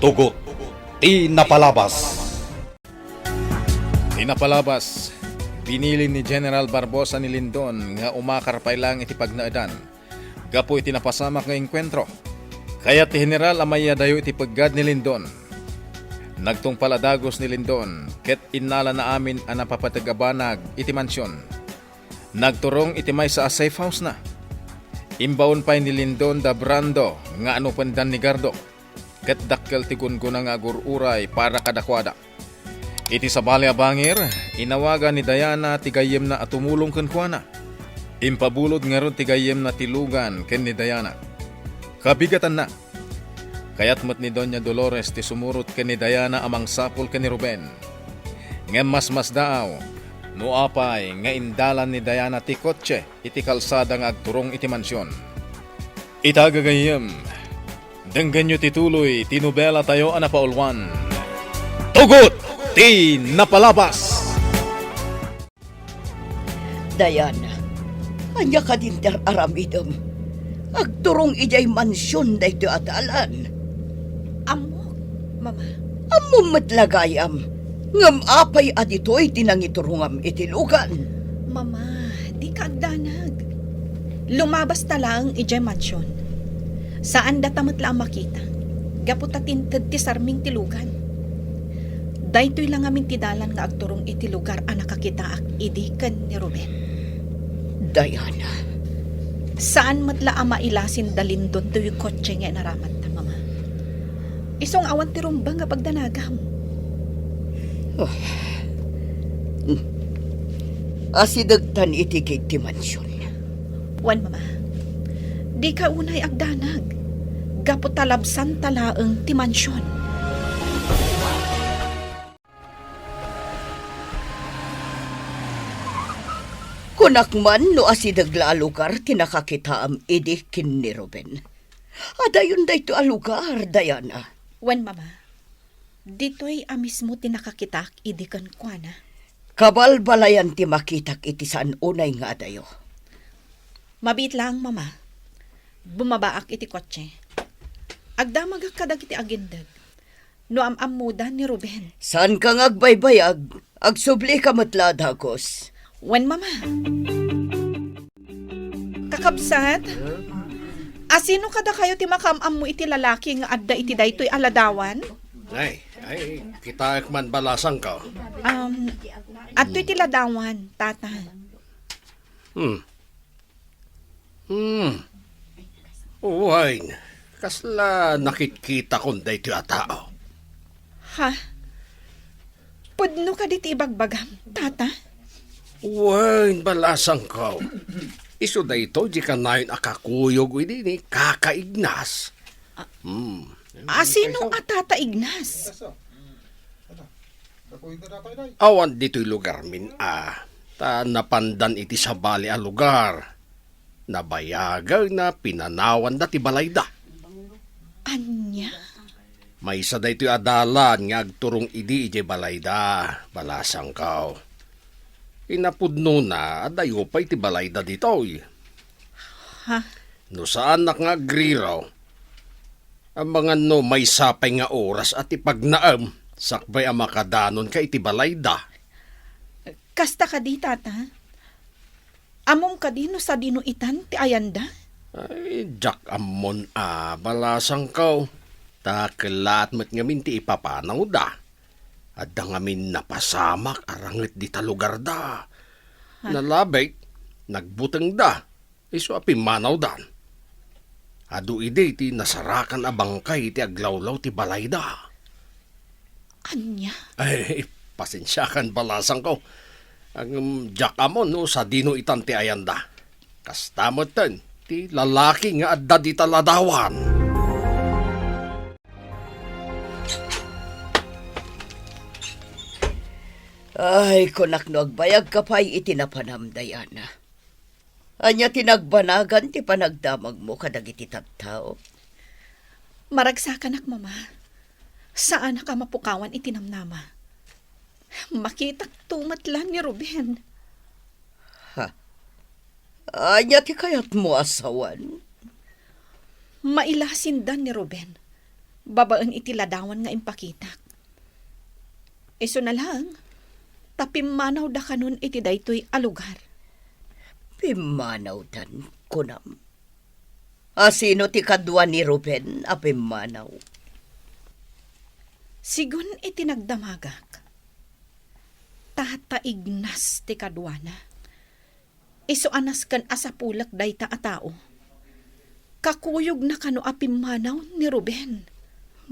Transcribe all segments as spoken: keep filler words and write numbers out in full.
Tugot ti napalabas. Ti napalabas, binili ni General Barbosa ni Lindon nga umakar pay laeng iti pagnaedan gapu iti napasamak nga engkuentro. Kayat ti General a maiyadayo iti peggad ni Lindon. Nagtungpal a dagus ni Lindon ket innalana amin a napapateg a banag iti mansion. Nagturong iti maysa a safe house-na. Imbaon pay ni Lindon da Brando nga anupendan ni Gardo, ket dakkel ti gunggona nga agur-uray para kadakuada. Iti sabali a bangir, inawagan ni Diana ti gayyemna a tumulong kenkuana. Impabulod ngarud ti gayyemna ti lugan ken ni Diana. Kabigatanna, kayat met ni Doña Dolores ti sumurot ken ni Diana a mangsapul ken ni Ruben. Ngem masmasdaaw no apay nga indalan ni Diana ti kotse iti kalsada nga agturong iti mansion. Ita gagayyem, denggenyo ti tuloy ti nobelatayo a napauluan, Tugot ti Napalabas! Diana, ania kadin ti ar-aramidem? Agturong idiay mansion daytoy a dalan. Ammok, Mama. Ammom met la gayam, ngem apay a ditoy ti nangiturongam iti lugan? Mama, dika agdanag. Lumabasta laeng idiay mansion. Saan data met la a makita, gapu ta tinted ti sarming ti lugan. Daytoy la ngamin ti dalan nga agturong iti lugar a nakakitaak idi ken ni Ruben. Diana. Saan met la a mailasin da Lindon toy kotse nga inaramatta, Mama. Isu nga awan ti rumbeng nga pagdanagam. Oh. Asidegtan iti gate ti mansion. Wen, Mama. Dika unay agdanag. Gapu ta labsanta laeng ti mansion. Kunak man no asideg la a lugar ti nakakitaam idi ken ni Ruben. Adayon daytoy a lugar, Diana. Wen, Mama. Ditoy a mismo ti nakakitaak idi kenkuana. Kabalbalayan ti makitak iti saan unay nga adayo. Mabiit laeng, Mama. Bumabaak iti kotse. Agdamagak kadagiti agindeg. No am-ammoda ni Ruben. Saanka nga agbaybayag, agsublika met la a dagus. Wen, Mama. Kakabsat, asino kadakayo ti makaam-ammo iti lalaki nga adda iti daytoy a ladawan? Ay, ay, kitaek man balasangko. Um, adtoy ti ladawan, Tata. Hmm. Hmm. Wen, kasla nakitkitakon daytoy a tao. Ha? Pudno kadi ti ibagbagam, Tata? Wen, balasangko. Isu daytoy di kanayon a kakuyog idi ni Kaka Ignas. Ah, hmm. Asino a Tata Ignas? Awan ditoy lugarmin a, ta napandan iti sabali a lugar. Nabayagen a pinanawanda ti balayda. Ania? Maysa daytoy a dalan nga agturong idi idiay balayda, balasangko. Inapudnona, adayo pay ti balayda ditoy. Ha? No saanak nga agriro, amangan no maysa pay nga oras a ti pagnaem, sakbay a makadanonka iti balayda. Kasta kadi, Tata? Ammom kadi no sadino itan ti ayanda? Ay, diak ammon a, balasangko. Ta kellaat met ngamin ti ipapanawda. Adda ngamin napasamak a ranget dita lugarda. Ha? Nalabit, nagbutengda. Isu a pimmanawdan. Adu idi ti nasarakan a bangkay ti aglawlaw ti balayda. Ania? Ay, pasensiakan, balasangko. Ngem diak ammo no sadino itan ti ayanda. Kasta metten ti lalaki nga adda dita ladawan. Ay, kunak no agbayagka pay iti napanam, Diana. Ania ti nagbanagan ti panagdamagmo kadagiti tattao? Maragsakanak, Mama. Saanak a mapukawan iti namnama. Makitakto met la ni Ruben. Ha? Ania ti kayatmo a sawen? Mailasinda ni Ruben. babaen iti ladawan nga impakitak. Isuna laeng, ta pimmanawda kanon iti daytoy a lugar. Pimmanawdan, kunam. A sino ti kadua ni Ruben a pimmanaw? Sigun iti nagdamagak, Tata Ignas ti kaduana. Isu a nasken a sapulek dayta a tao. Kakuyogna kano a pimmanaw ni Ruben.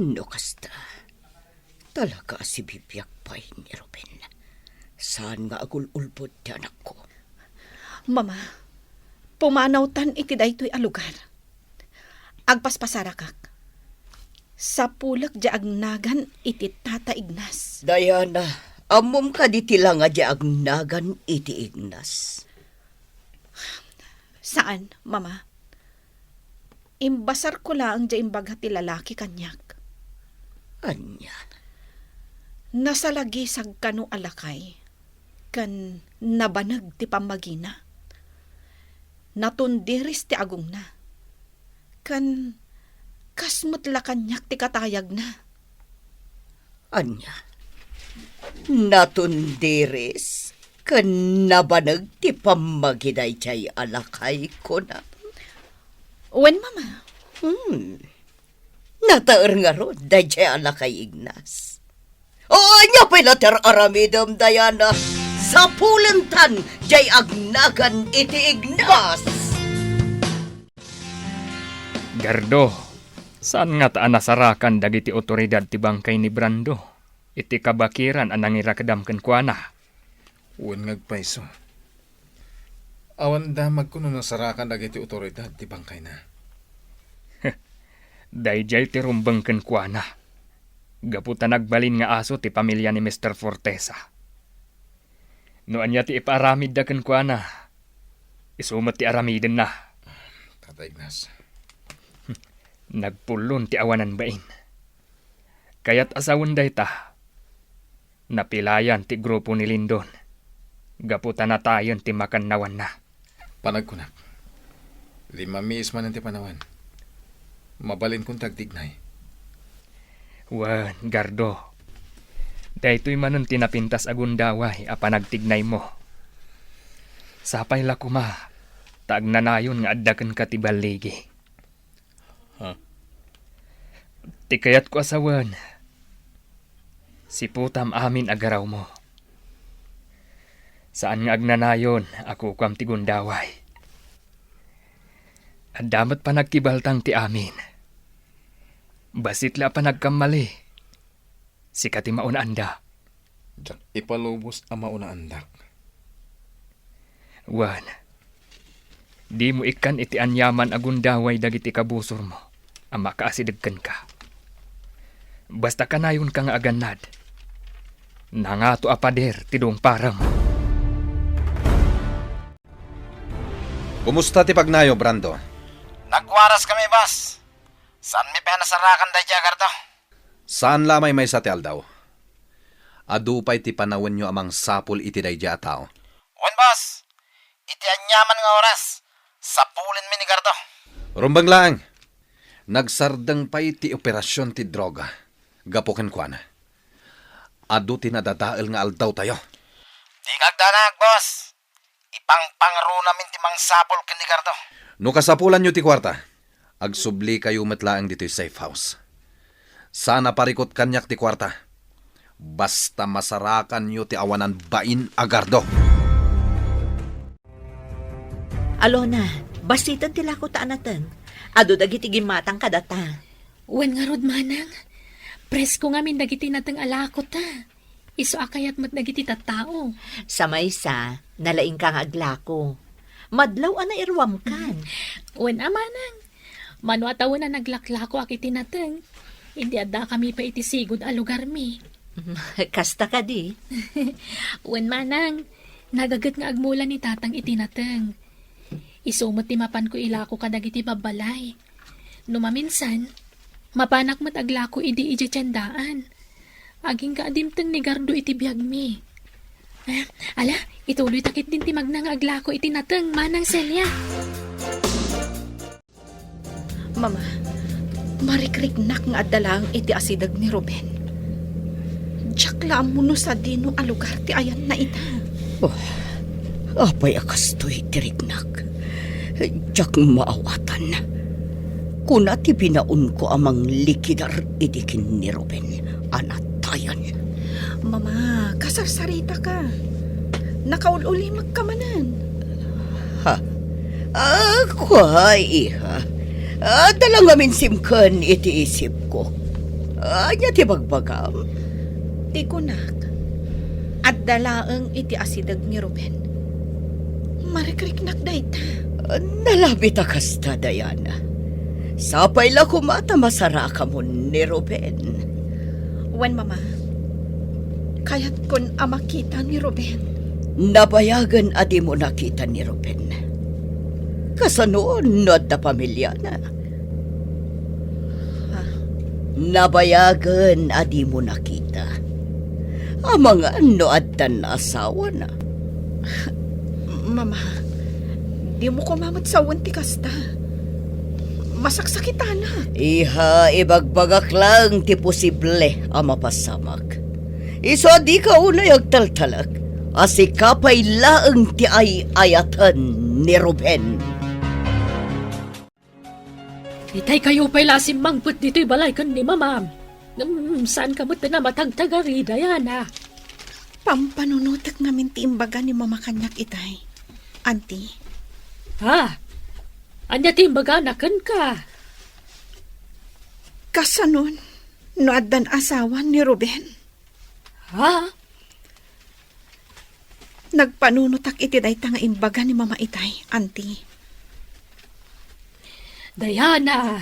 No kasta, talaga a sibibiag pay ni Ruben. Saan nga agul-ulbod ti anakko? Mama, pumanawtan iti daytoy a lugar. Agpaspasarakak. Sapulek diay agnagan iti Tata Ignas. Diana, ammom kadi ti langa diay agnagan iti Ignas? Saan, Mama. Imbasarko laeng diay imbaga ti lalaki kaniak. Ania? Nasalagisag kano a lakay, ken nabaneg ti pammagina. Natundiris ti agongna, ken kas met la kaniak ti katayagna. Ania? Natundiris ken nabaneg ti pammagi daydiay a lakay, kuna? Wen, Mama. Hmm. Nataer ngarud daydiay a lakay, Ignas. O, ania pay la ti ar-aramidem, Diana? Sapulentan diay agnagan iti Ignas. Gardo, saan ngata a nasarakan dagiti otoridad ti bangkay ni Brando iti kabakiran a nangirakedam kenkuana? Wen nga agpayso. Awan damagko no nasarakan dagiti otoridad ti bangkayna. Daydiay ti rumbeng kenkuana. Gapu ta nagbalin nga aso ti pamilia ni Mister Fortesa. No ania ti ipaaramidda kenkuana, isu met ti aramidenna. Tata Ignas. Nagpullon ti awanan bain. Kayat a sawen dayta, napilayan ti grupo ni Lindon gapu ta natayen ti makannawanna. Panagkunak, limmamiis manen ti panawen. Mabalinkon ti agtignay. Wen, Gardo, daytoy manen ti napintas a gundaway a panagtignaymo. Sapay la koma ta agnanayon nga adda kenka ti balligi. Ha? Ti kayatko a sawen, siputam amin a garawmo. Saan nga agnanayon a kukuam ti gundaway. Adda met panagkibaltang ti amin. Bassit la a panagkammali. Sika ti maunaanda. Diak ipalubos a maunaandak. Wen, dimo ikkan iti aniaman a gundaway dagiti kabusormo a makaasideg kenka. Basta kanayonka nga agannad, nangato a pader ti dungparem. Kumusta ti pagnayo, Brando? Nagwaras kami, boss. Saanmi pay a nasarakan daydiay a gardo? Saan la a maymaysa ti aldaw. Adu pay ti panawenyo a mangsapul iti daydiay a tao. Wen, boss. Iti aniaman nga oras, sapulenmi ni gardo. Rumbeng laeng. Nagsardeng pay ti operasion ti droga gapu kenkuana. Adu ti nadadael nga aldawtayo. Dika agdanag, boss. Ipangpangrunamin ti mangsapul ken ni gardo. No kasapulanyo ti kuarta, agsublikayo met laeng ditoy safe house. Saan a parikut kaniak ti kuarta. Basta masarakanyo ti awanan bain a gardo. Alona, bassiten ti lakota a nateng. Adu dagiti gimmatang kadata. Wen ngarud, manang. Presko ngamin dagiti nateng a lakota. Isu a kayat met dagiti tattao. Sa maysa, nalaingka nga aglako. Madlaw a nairuamkan. Wen a, manang. Mano a tawen a naglaklakoak iti nateng, idi addakami pay iti sigud a lugarmi. Kasta kadi? Wen, manang. Nagaget nga agmula ni tatang iti nateng. Isu met ti mapanko ilako kadagiti babbalay. No maminsan, mapanak met aglako idi idiay tiendaan. Agingga a dimteng ni gardo iti biagmi. Ah, ala, ituloyta ketdin ti magna nga aglako iti nateng, Manang Celia. Mama, Marikriknak nga adda laeng iti asideg ni Ruben. Diak la ammo no sadino a lugar ti ayanna ita. Oh, apay a kastoy ti riknak? Diak maawatan. Kuna ti binaonko a manglikidar idi ken ni Ruben a natayan. Mama, kasarsaritaka. Nakaul-ulimekka manen. Ha? Ah, kua, iha. Adda la ngamin simken iti isipko. Ania ti bagbagam? Ti kunak, adda laeng iti asideg ni Ruben. Marikriknak dayta. Nalabit a kasta, Diana. Sapay la koma ta masarakamon ni Ruben. Wen, Mama, kayatkon a makita ni Ruben. Nabayagen a dimo nakita ni Ruben. Kasano no adda pamiliana? Ha? Nabayagen a dimo nakita. Amangan no addan asawana. Mama, dimo koma met sawen ti kasta. Masaksakitanak. Iha, ibagbagak laeng ti posible a mapasamak. Isu a dika unay agtaltalek a sika pay laeng ti ay-ayaten ni Ruben. Itay kayo pay la a simmangpet ditoy balay ken ni Mamam. Ngem saanka met a matagtagari, Diana. Pampanunotek ngamin ti imbaga ni Mama kaniak itay, Auntie. Ha? Ania ti imbagana kenka? Kasanon no addan asawa ni Ruben? Ha? Nagpanunotak iti dayta nga imbaga ni Mama itay, Auntie. Diana,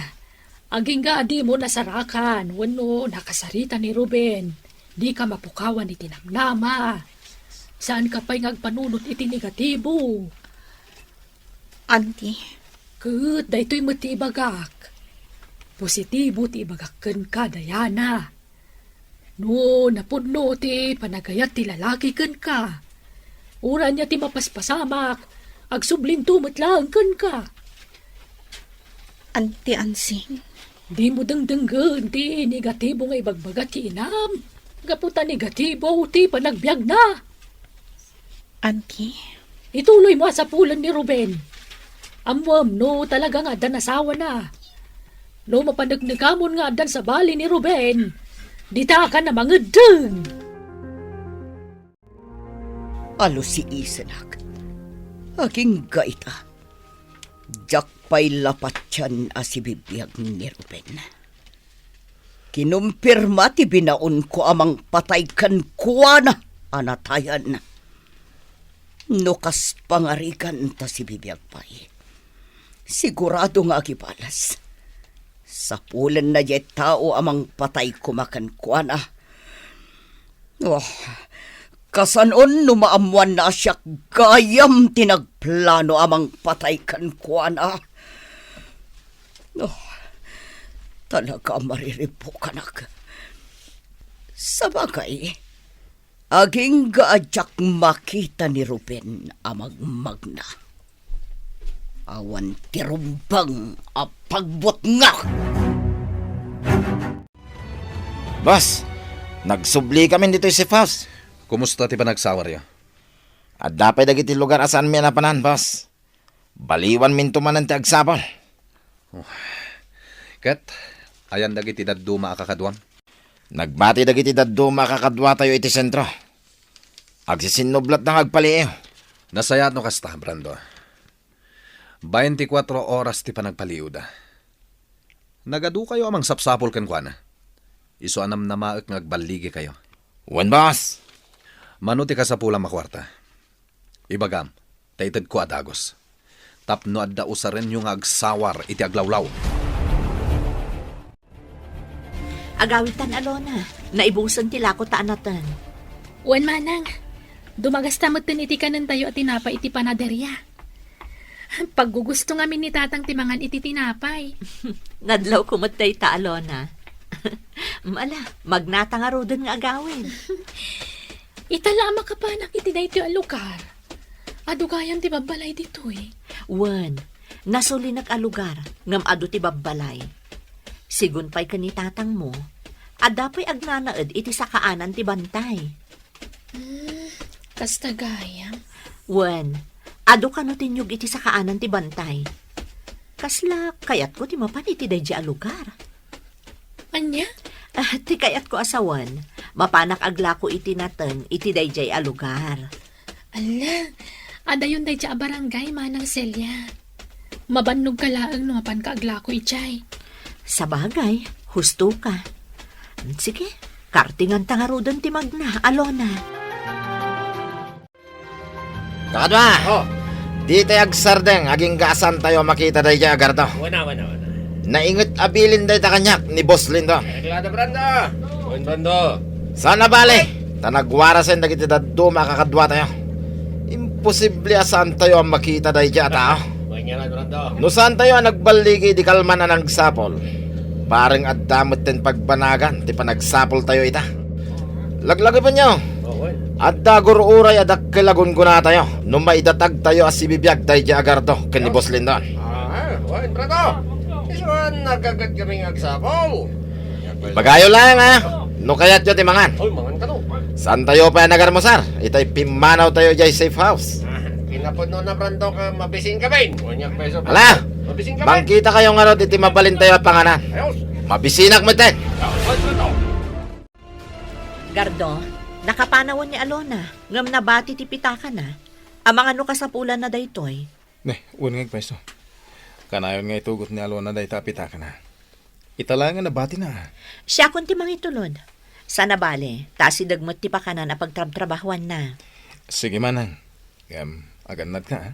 agingga a dimo nasarakan wenno nakasarita ni Ruben, dika mapukawan iti namnama. Saanka pay nga agpanunot iti negatibo. Auntie. Ket daytoy met ti ibagak. Positibo ti ibagak kenka, Diana. No napudno ti panagayat ti lalaki kenka, uray ania ti mapaspasamak, agsublinto met laeng kenka. Auntie Ansing. Dimo dengdenggen ti negatibo nga ibagbaga ti inam, gapu ta negatibo ti panagbiagna. Auntie. Ituloymo a sapulen ni Ruben. Ammoem no talaga nga addan asawana. No mapaneknekamon nga addan sabali ni Ruben, ditakan a mangeddeng. Alusiisenak. Agingga ita. Diak pay la patien a sibibiag ni Ruben. Kinumpirma ti binaonko a mangpatay kenkuana a natayan. No kas pangarigan ta sibibiag pay, sigurado nga agibalas. Sapulenna diay tao a mangpatay koma kenkuana. Oh, kasanon no maammoanna a siak gayam ti nagplano a mangpatay kenkuana? Oh, talaga a mariribukanak. Sabagay, agingga a diak makita ni Ruben a magmagna. Awan ti rumbeng a pagbutngak. Boss, nagsubli kami ditoy safe house. Kumusta ti panagsawaryo? Adda pay dagiti lugar a saanmi a napanan, boss. Baliwanminto manen ti agsapul. Oh. Ket, ayan dagiti dadduma a kakaduam? Nagbati dagiti dadduma a kakaduatayo iti sentro. Agsisinnublatda nga agpaliiw. Nasayaat no kasta, Brando. Baintikwatro oras ti panagpaliiwda. Nagadukayo a mangsapsapul kenkuana. Isu a namnamaek nga agballigikayo. Wen, boss. Mano ti kasapulam a kuarta? Ibagam, ta itedko a dagus. Tapno adda usarenyo nga agsawar iti aglawlaw. Agawitan, Alona. Naibusen ti lako ta anaten. Wen, Manang. Dumagasta metten iti kanentayo a tinapay iti panaderia. Paggugusto ngamin ni Tatang ti mangan iti tinapay. Nadlawko met dayta, Alona. Ala, magnata ngaruden nga agawid. Ita la a makapanak iti daytoy a lugar. Adu gayam ti babbalay ditoy. Wen, nasulinak a lugar, ngem adu ti babbalay. Sigun pay ken ni tatangmo, adda pay agnanaed iti sakaanan ti bantay. Hmm, kasta gayam. Wen, adu kano ti inyog iti sakaanan ti bantay? Kasla kayatko ti mapan iti daydiay a lugar. Ania? Ah, ti kayatko a sawen, mapanak aglako iti nateng iti daydiay a lugar. Ala, adayon daydiay a barangay, Manang Celia. Mabannogka laeng no mapanka aglako idiay. Sabagay, hustoka. Sige, kartinganta ngaruden ti magna, Alona. Kakadua! Oh. Ditay agsardeng, agingga a saantayo a makita daydiay a Gardo. Wen a, wen a, wen a. Nainget a bilin dayta kaniak ni Boss Lindon. Ay, aglada, Brando. Wen, Brando. Saan a bale, ta nagwarasen dagiti dadduma a kakaduatayo. Imposible a saantayo a makita daydiay a tao. Wen nga, Brando. No saantayo a nagballigi idi kalman a nagsapul, parang adda metten pagbanagan ti panagsapultayo ita. Laglagipenyo. Oo, eh. Adda gur-uray a dakkel a gungunatayo no maidatagtayo a sibibiag daydiay a Gardo ken ni Boss Lindon. Ah, wen, Brando. Isu a nagkagad kami nga agsapul. Ibagayo laeng, a, no kayatyo ti mangan. Oy, mangan kano. Saantayo pay a nagarmusar, itay pimmanawtayo idiay safe house. Ah, kinapudno na, Brando, ka mabisin kami. Ala, mangkitakayo ngarud iti mabalintayo a panganan. Ayos. Mabisinak metten. Ah, wen, Brando. Gardo, nakapanawen ni Alona, ngem nabati ti pitakana. Amangan no kasapulanna daytoy. Ne, wen nga agpayso. Kanayon nga itugot ni Alona dayta a pitakana. Ita laeng a nabatina. Siakon ti mangitulod. Saan a bale, ta asideg met ti pakanan a pagtrabtrabahuanna. Sige, manang. Ngem, agannadka, a?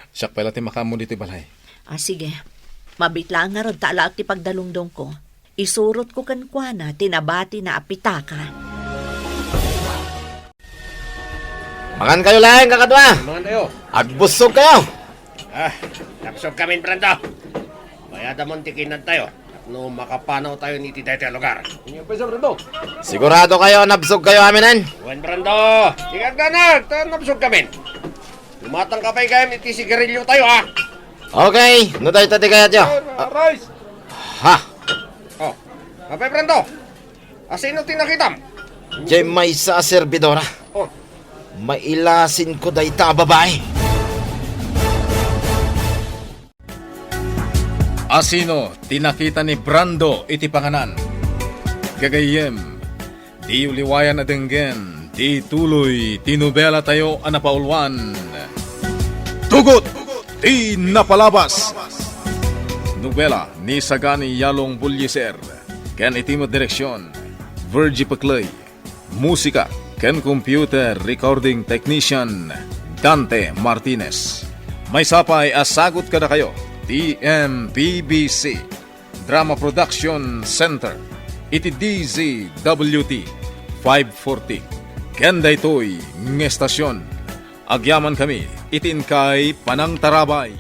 Siak pay la ti makaammo ditoy balay. Ah, sige. Mabiit laeng ngarud ta alaek ti pagdalungdongko. Isurotko kenkuana ti nabatina a pitaka. Mangankayo laeng, kakadua. Mangankayo. Agbusogkayo. Ah, nabsogkamin, Brando. Bayadamon ti kinadtayo tapno makapanawtayon iti daytoy a lugar. Inyong payso, Brando. Siguradokayo a nabsogkayo aminen? Wen, Brando. Di ka agdanag, ta nabsogkamin. Lumatangka pay gayam iti sigarilyotayo, a. Okay, no dayta ti kayatyo. Ah, rice. Ha? Oh, apay, Brando? Asino ti nakitam? Diay maysa a serbidora. Oh. Mailasinko dayta a babai. Asino ti nakita ni Brando iti panganan? Gagayyem, diyo liwayan a denggen ti tuloy ti nobelatayo a napauluan, Tugot ti Napalabas. Nobela ni Sagani Yalong Bullieser. Ken iti met direksion, Virgie Pecley. Musika ken computer recording technician, Dante Martinez. Maysa pay a sagut kadakayo ti M P B C Drama Production Center iti D Z W T five forty. Ken daytoy nga estasion, agyamankami iti inkay panangtarabay.